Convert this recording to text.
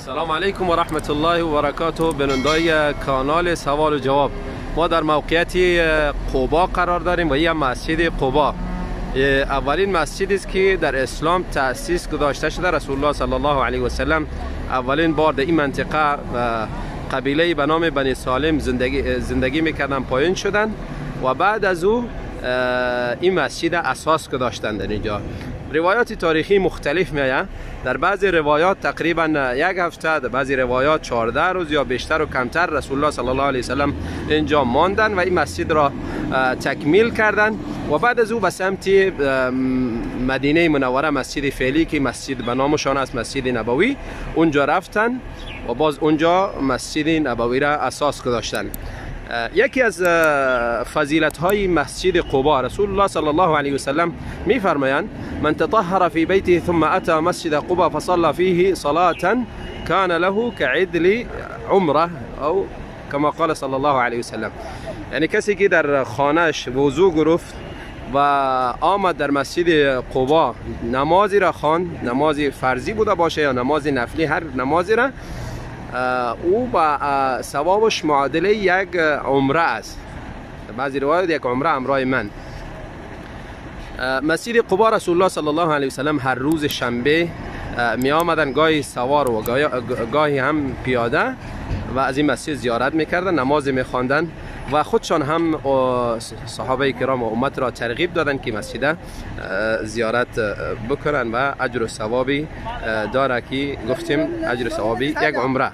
سلام علیکم و رحمت الله و برکاته. بینندای کانال سوال و جواب، ما در موقعیت قبا قرار داریم و این مسجد قبا اولین مسجدی است که در اسلام تأسیس گذاشته شده. رسول الله صلی الله علیه و سلم اولین بار در این منطقه قبیله به نام بنی سالم زندگی میکردن، پایین شدن و بعد از او این مسجد اساس گذاشتند. در اینجا روایات تاریخی مختلف میآید. در بعضی روایات تقریبا یک هفته، در بعضی روایات 14 روز یا بیشتر و کمتر رسول الله صلی الله علیه و سلم اینجا ماندن و این مسجد را تکمیل کردن و بعد از او به سمت مدینه منوره، مسجد فعلی که مسجد به نامشان است، مسجد نبوی، اونجا رفتن و باز اونجا مسجد نبوی را اساس گذاشتن. یکی از فضیلت های مسجد قبا، رسول الله صلی الله علیه و سلم می فرمایند: من تطهر فی بیته ثم اتى مسجد قبا فصلى فيه صلاة كان له كعدل عمره او كما قال صلی الله علیه و سلم. یعنی کسی که در خانهش وضو گرفت و آمد در مسجد قبا نمازی را خواند، نماز فرضی بوده باشه یا نماز نفلی، هر نمازی را، او با ثوابش معادله یک عمره است. بعضی روایات یک عمره همراه من. مسجد قبا رسول الله صلی الله علیه و سلم هر روز شنبه می آمدن، گاهی سوار و گاهی هم پیاده، و از این مسجد زیارت میکردن، نماز میخواندن و خودشان هم صحابه کرام و امت را ترغیب دادن که مسجد زیارت بکنن و اجر و ثوابی داره که گفتیم اجر و ثوابی یک عمره.